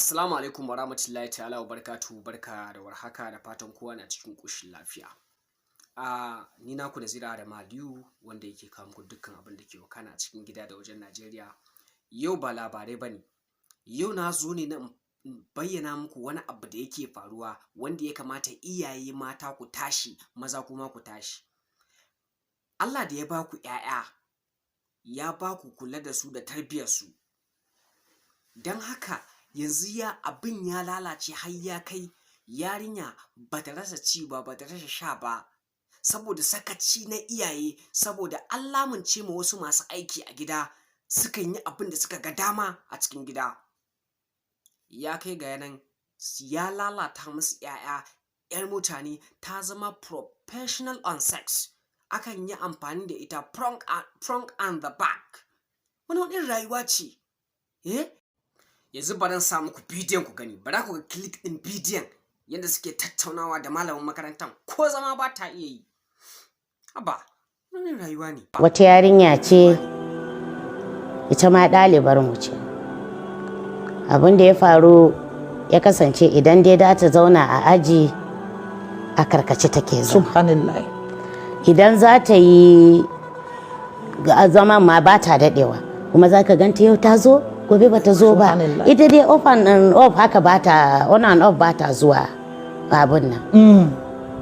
Assalamu alaikum wa rahmatullahi ta'ala wa barakatuhu. Barka da warhaka, da fatan kowa na cikin ƙoshin lafiya. Ni naku Nazir Adamu Aliyu, wanda yake kawo muku dukkan abin da ke wakana a cikin gida da wajen Najeriya. Yau ba labarai ba ne, yau na zo ne na in bayyana muku wani abu da yake faruwa wanda ya kamata iyaye mata ku tashi, maza kuma ku tashi. Allah da ya ba ku ‘ya'ya, ya ba ku kula da su da tarbiyyarsu. Don haka yanzu ya abin ya lalace har ya kai yarinya ba ta rasa ci ba, ba ta rasa sha ba, saboda sakaci na iyaye, saboda an lamunce ma wasu masu aiki a gida, sukan yi abin da suka ga dama a cikin gida. Ya kai ga nan ya lalata musu ‘ya'ya, ‘yar mutane ta zama professional on sex. Akan yi amfani da ita front and the back. Wani irin rayuwa ce? Eh? Yanzu bari in sa muku bidiyon ku gani, bara ku ga clip ɗin bidiyon yadda suke tattaunawa da malamin makarantar, ko zama ba ta iya yi. Haba, wani rayuwa ne? Wata yarinya ce, ita ma ɗalibar mu ce. Abin da ya faru ya kasance, idan dai da ta zauna a aji, a karkace take zama. Subhanallah. Idan za ta yi zaman ma, ba ta daɗewa, kuma za ka ganta yau ta zo, gobe ba ta zo ba. Subhanallah. Ita dai off and off haka, ba ta on and off, ba ta zuwa abin nan.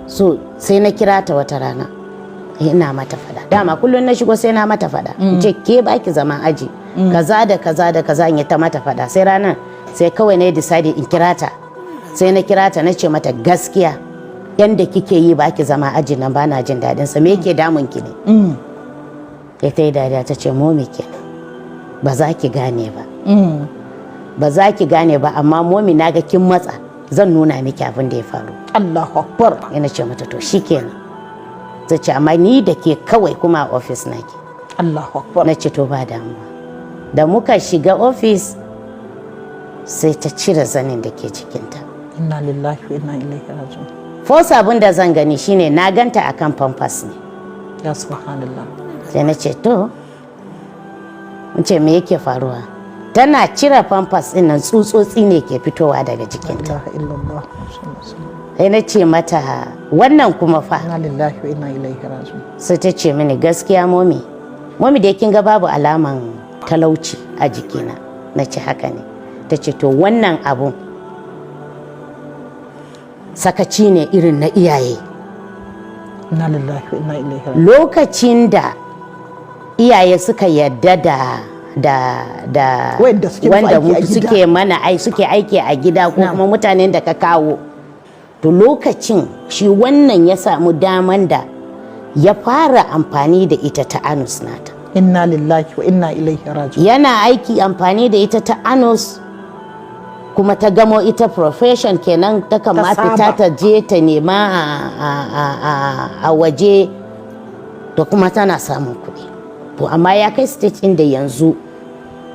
So sai na kira ta wata rana, ina mata fada. Dama kullum na shigo sai na mata fada, in ce, "Ke, baki zaman aji, kaza da kaza da kaza." In yi ta mata fada. Sai ranar sai kawai na yi decide in kira ta. Sai na kira ta, na ce mata, "Gaskiya yanda kike yi, baki zama aji nan, bana jin daɗin sa. Me yake damun ki ne?" Sai ta yi dariya, ta ce, "Mommy kenan, ba za ki gane ba, ba za ki gane ba, amma mommy, na ga kin matsa, zan nuna miki abin da ya faru." Allahu akbar. Yana ce mata, "To shikenan." Ta ce, "Amma ni da ke kawai, kuma a ofis nake." Allahu akbar. Na ce, "To, ba damuwa." Da muka shiga ofis, sai ta cire zanin da ke jikinta. Inna lillahi wa inna ilaihi raji'un. First abin da zan gani shine na ganta akan pampers ne. Ya subhanallah. Sai na ce, "To," in ce, "me yake faruwa?" Tana cire pampers din nan, tsutsotsi ne ke fitowa daga jikinta. La ilaha illallah Muhammadu. Sai na ce mata, "Wannan kuma fa?" Inna lillahi wa inna ilaihi raji'un. Sai ta ce mini, "Gaskiya mommy, mommy da kin ga babu alaman talauci a jikina." Na ce, "Haka ne." Ta ce, "To, wannan abun sakaci ne irin na iyaye." Inna lillahi wa inna ilaihi raji'un. Lokacin da iyaye suka yadda da wanda suke musu wanda aiki a gida. Suke mana ai suke aiki a gida, ko Na'am. kuma mutanen da ka kawo, to lokacin shi wannan ya samu daman da ya fara amfani da ita ta anus nata. Inna lillahi wa inna ilaihi raji'un. Yana aiki amfani da ita ta anus, kuma ta gamo ita profession kenan, ta kama Ta saba. fita ta je ta nema a waje, to kuma tana samun kuɗi. To amma ya kai stage inda yanzu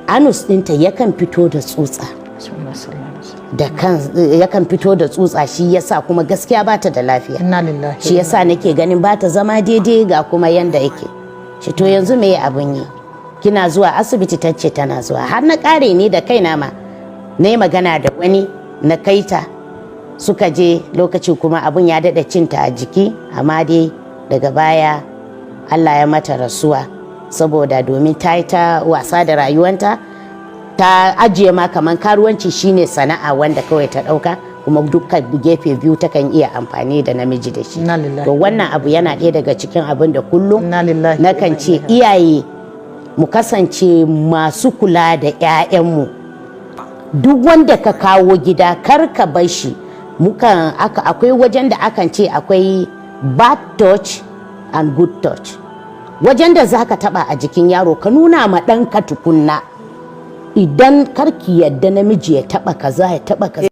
anus ɗinta yakan fito da tsutsa. Bismillah, sallallahu alaihi wasallam. Da kan yakan fito da tsutsa, shi yasa kuma gaskiya bata da lafiya. Inna lillahi. Shi yasa nake ganin ba ta zama daidai, ga kuma yanda yake shi. To yanzu me abin yi? Kina zuwa asibiti? Ta ce tana zuwa. Har na kare ni da kaina ma na yi magana da wani, na kaita, suka je. Lokaci kuma abun ya daɗa cinta a jiki, amma dai daga baya Allah ya mata rasuwa, saboda domin ta yi ta wasa da rayuwanta, ta ajiye ma kaman karuwanci shine sana'a wanda kawai ta ɗauka, kuma dukkan gefe biyu takan iya amfani da namiji da shi. Inna lillahi. To wannan abu yana ɗaya daga cikin abin da kullum Inna lillahi wa nakan inna ce ilaihi. iyaye mu kasance masu kula da 'ya'yanmu. Duk wanda ka kawo gida, kar ka bar shi. Mukan aka akwai wajen da akan ce akwai bad touch and good touch. Wajen da zaka taba a jikin yaro, ka nuna ma ɗanka tukunna, idan karki yadda namiji ya taba kaza, ya taba kaza.